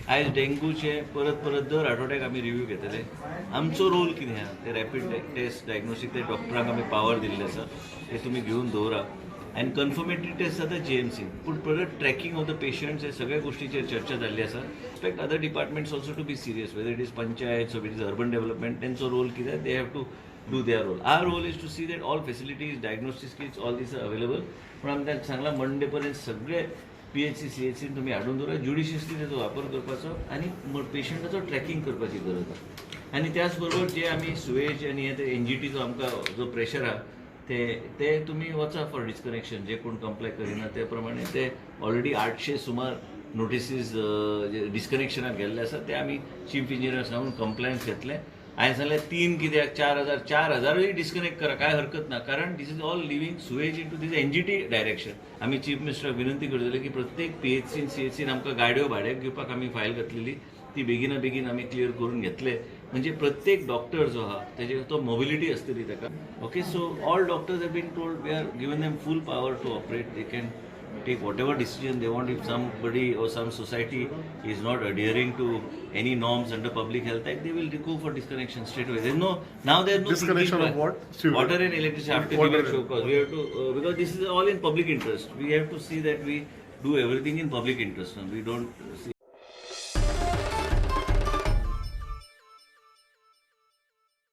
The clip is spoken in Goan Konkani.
आयज डेंगूचे परत परत दर आठवड्याक आमी रिव्यू घेतले. आमचो रोल कितें आहा ते रॅपीड टेस्ट डायग्नोस्टीक, ते डॉक्टरांक आमी पावर दिल्ले आसा, ते तुमी घेवन दवरा आनी कन्फर्मेटरी टेस्ट जाता जीएमसीन, पूण परत ट्रॅकिंग ऑफ the patients हे सगळ्या गोष्टीचेर चर्चा जाल्ली आसा. Expect other departments also to be serious, whether it is panchayat, it is urban development. तेंचो रोल कितें, they have to do their role. Our role is to see that all facilities, diagnosis kits, all these are available. पण आमी तांकां सांगलां, मंडे पर्यंत सगळे पीएचसी, सीएचसीन तुमी हाडून दवरा, ज्युडिशियसली तेजो वापर करपाचो आनी पेशंटाचो ट्रॅकिंग करपाची गरज आसा. आनी त्याच बरोबर जे आमी सुवेज आनी हे ते एनजीटीचो आमकां जो प्रेशर आहा, ते ते तुमी वचा फॉर डिस्कनेक्शन. जे कोण कंप्लाय करिना ते प्रमाणे ते ऑलरेडी 800 सुमार नोटिसीज डिस्कनेक्शनाक गेल्ले आसा. ते आमी चीफ इंजिनियर सांगून कंप्लायन्स घेतले. हांवें सांगलें, तीन कित्याक, 4000, 4000ूय डिस्कनेक्ट करा, कांय हरकत ना, कारण this is all leaving sewage into this NGT direction. आमी चीफ मिनिस्टराक विनंती करतले की प्रत्येक पीएचसीन, सीएचसीन आमकां गाडयो भाड्याक घेवपाक आमी फायल घातलेली, ती बेगिना बेगीन आमी क्लियर करून घेतले. म्हणजे प्रत्येक डॉक्टर जो आहा तेजे तो मोबिलिटी आसतली ताका. Okay, so all doctors have been told, we are given them full power to operate. They can take whatever decision they want. If somebody or some society is not adhering to any norms under Public Health Act, they will go for disconnection straight away. There's no now there's no Disconnection thinking of what? Sewer. Water and electricity after Water giving and- show cause. We have to because this is all in public interest. We have to see that we do everything in public interest. We don't see